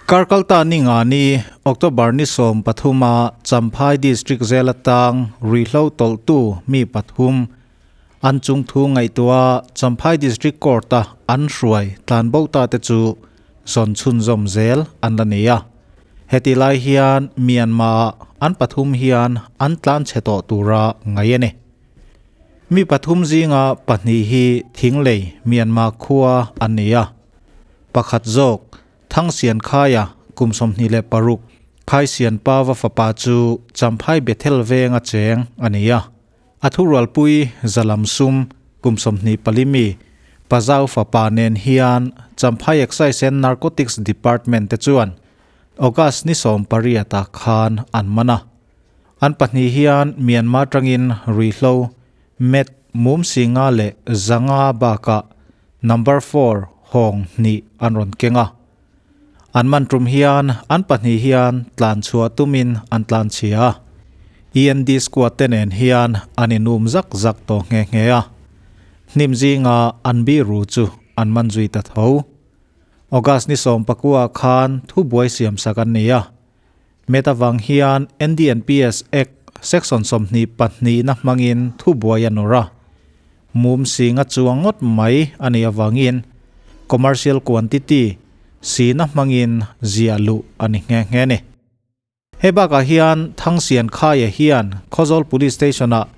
Karkalta ni nga ni October ni 13 a Champhai District Jail atang ruihhlo tawlhtu mi pathum an chung thu ngaihtuah Champhai District Court a an hruai tlan bo ta te chu zawn chhunzawm zel an la nei a. Heti lai hian Myanmar ah an pathum hian an tlan chhe tawh tura ngaih a ni. Mi pathum zinga pahnih hi Thinglei, Myanmar khua an ni a. Pakhat zawk Thangsiankhaia kum 26 Khaisianpava fapa chu Champhai Bethel venga cheng a ni a. A thurualpui Zalam Sum kum 24 mi Pazau fapa nen hian Champhai Excise and Narcotics Department te chuan August ni 18 ah khan an man a. An pahnih hian Myanmar tangin ruihhlo, meth, mum singa leh zanga bakah Number 4 hawng hnih an rawn keng a. An man tum hian an pahnih hian tlan chhuah tumin an tlan chhia a. END squad te nen hian an inum zak zak tawh nghe nghe a. Hnim zinga an biru chu an man zui ta tho. August ni 19 khan thubuai siam sak an ni a. Met avang hian NDNPS Act Section 22 na hmangin thubuai a nawr a. Mum singa chuang ngawt mai a nih avangin commercial quantity si na hmangin ziah luh a ni nghe nghe a ni. Hei bakah hian Thangsiankhaia hian Khawzawl Police Station-ah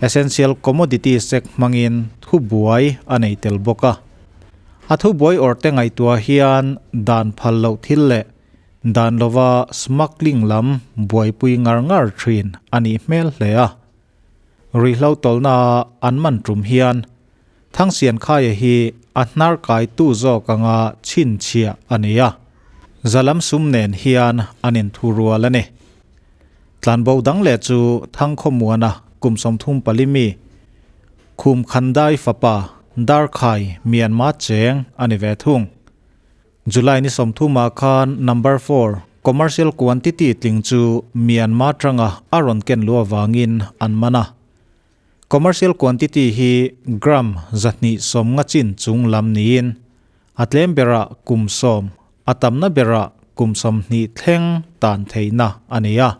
Essential Commodities Act hmangin thubuai a nei tel bawk a. A thubuai awrhte ngaihtuah hian dan phal loh thil leh Dan lova smuggling lam buaipui ngar ngar thin a nih hmel hle a. Ruihhlo tawlhna an man tum hian Thangsiankhaia hi a hnar kaitu zawk anga chhinchhiah a ni a, zalam sum nen hian an inthurual a ni. Tlanbo dang leh chu Thangkhawmuana kum 34 mi Khum Khandai fapa Darkhai Myanmar cheng a ni ve thung. July ni 30 ah khan Number 4 commercial quantity tling chu Myanmar tanga a rawn ken lu awangin an man a. Commercial quantity hi gram 250 chin chung lam niin a tlem bera kum 10 a tamna bera kum 20 thleng tan theihna a ni a.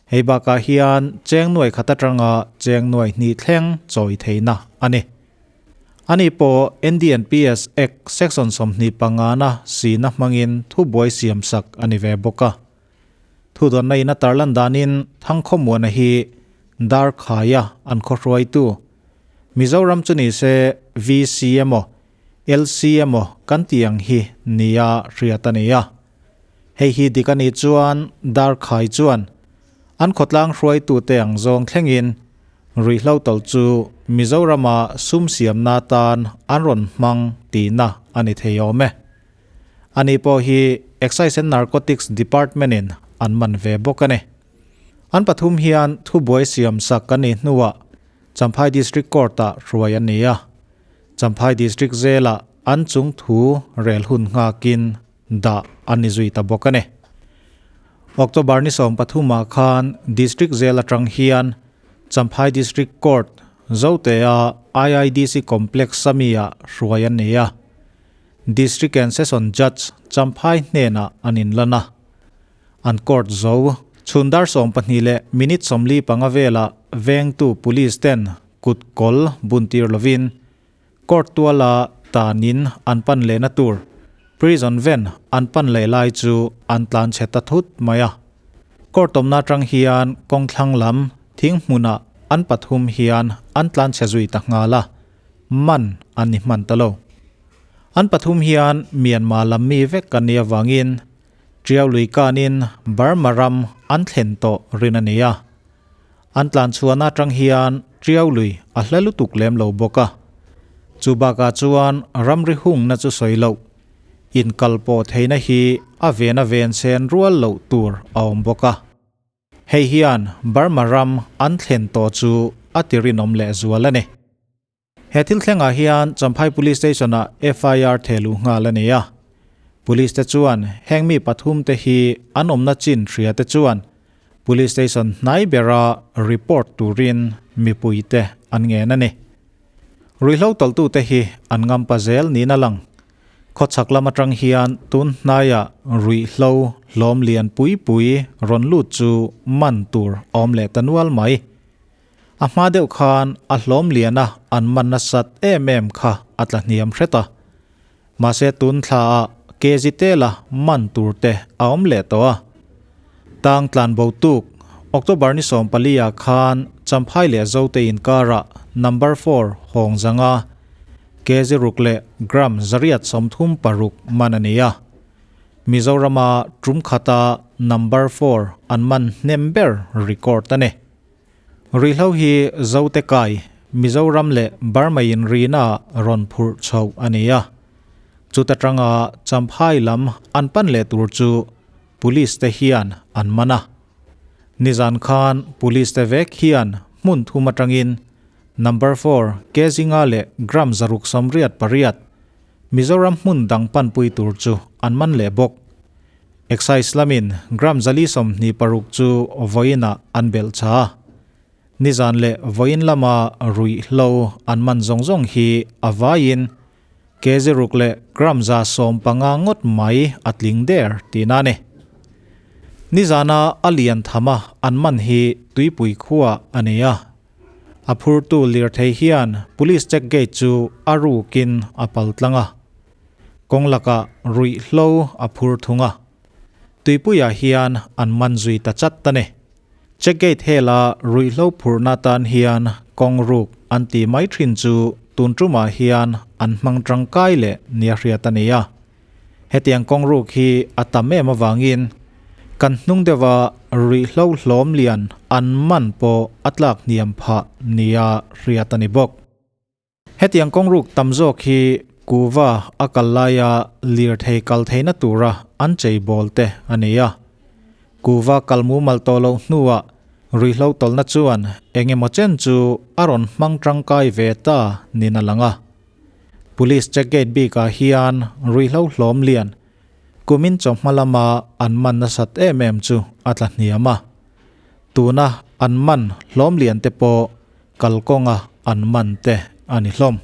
Hei bakah hian cheng nuai khat atanga cheng nuai hnih thleng chawi theihna a ni. Ani pawh NDNPS Act Section 25 na si na hmangin thubuai siam sak a ni ve bawk a. Thudawnna in a tarlan danin Thangkhawmuana hi Darkhaia an khawhruaitu. Mizoram chu ni se VC emaw LC emaw kan ti ang hi nia hriat a ni a. Hei hi dik a nih chuan Darkhai chuan an khawtlang hruaitute ang zawng thlengin ruihhlo tawlh chu Mizorama sum siamna tan an rawn hmang tihna a ni thei awm e. Ani pawh hi Excise and Narcotics Department in an man ve bawk a ni. An pathum hian thubuai siam sak an nih hnuah Champhai District Court ah hruai an ni a. Champhai District Jail-ah an chung thu rel hun nghakin dah an ni zui ta bawk a ni. October ni 13 ah khan District Jail atang hian Champhai District Court Zotea IIDC Complex samia hruai an ni a. District and Session Judge Champhai hnenah an inlan a. An court zo chhundar 12 leh minute 45 vela vengtu police ten kut kol buntir lovin court tuala tanin an pan leh na tur prison ven an pan leh lai chu an tlan chhe ta thut mai a. Court awmna atang hian kawng thlang lam thing hmuna an pathum hian an tlan chhe zui ta nghal a, man an ni hman ta lo. An pathum hian Myanmar lam mi vek an ni awangin Tiau lui kanin Burma ram an thlen tawh rin a ni a. An tlan chhuahna atang hian Tiau lui a hla lutuk lem lo bawk a. Chu bakah chuan ramri hungna chu sawi loh. In kal pawh theihna hi a ven a ven sen rual loh tur a awm bawk a. Hei hian Burma ram an thlen tawh chu a ti rinawm leh zual a ni. He thil thlengah hian Champhai Police Station ah FIR thehluh nghal a ni a. Police te chuan heng mi pathum te hi an awmna chin hria te chuan Police Station hnai bera report turin mipui te an ngen a ni. Ruihhlo tawlhtu te hi an ngam pa zel niin a lang. Khawchhak lam atang hian tun hnaiah ruihhlo hlawm lian pui pui rawn lut chu man tur a awm leh ta nual mai. A hma deuh khan a hlawm liana an man nasat em em kha a tla hniam hret a. Mahse tun thlaah kg tela man tur te a awm leh tawh a. Tang tlan bo tuk October ni 14 ah khan Champhai leh Zote inkarah number 4 hawng zanga kg ruk leh gram 836 man a ni a. Mizorama tum khata number 4 an man hnem ber record a ni. Ruihhlo hi Zote kai Mizoram leh Burma in rina rawn phurh chho a ni a. Chuta tanga Champhai lam an pan leh tur chu police te hian an man a. Nizan khan police te vek hian hmun thum atangin number 4 kg nga leh gram 688 Mizoram hmun dang pan pui tur chu an man leh bawk. Excise lamin gram 426 chu voina an bel cha. Nizan leh voin lama ruihhlo an man zawng zawng hi a vaiin kg ruk leh gram 150 ngawt mai a tling der tihna a ni. Nizana a lian thama an man hi tuipui khuah a ni a. A phurtu lir thei hian police check gate chu a rukin a pal tlang a. Kawng lakah ruihhlo a phur thung a. Tuipuiah hian an man zui ta chat ta ni. Check gate hela ruihhlo phurna tan hian kawng ruk an ti mai thin chu tun tumah hian an hmang tangkai leh nia hriat a ni a. Hetiang kawng ruk hi a tam em awangin kan hnung deuha ruihhlo hlawm lian an man pawh a tlak hniam phah nia hriat a ni bawk. Hetiang kawng ruk tam zawk hi kuva a kal laia lir thei kal theihna tura an chei bawl te a ni a. Kuva kalmu mal to lo hnuah ruihhlo tawlna chuan engemaw chen chu a rawn hmang tangkai ve ta nin a lang a. Police check gate bikah hian ruihhlo hlawm lian kumin chawhma lama an man nasat em em chu a tla hniam a. Tuna an man hlawm lian te pawh kalkawnga an man te a ni hlawm.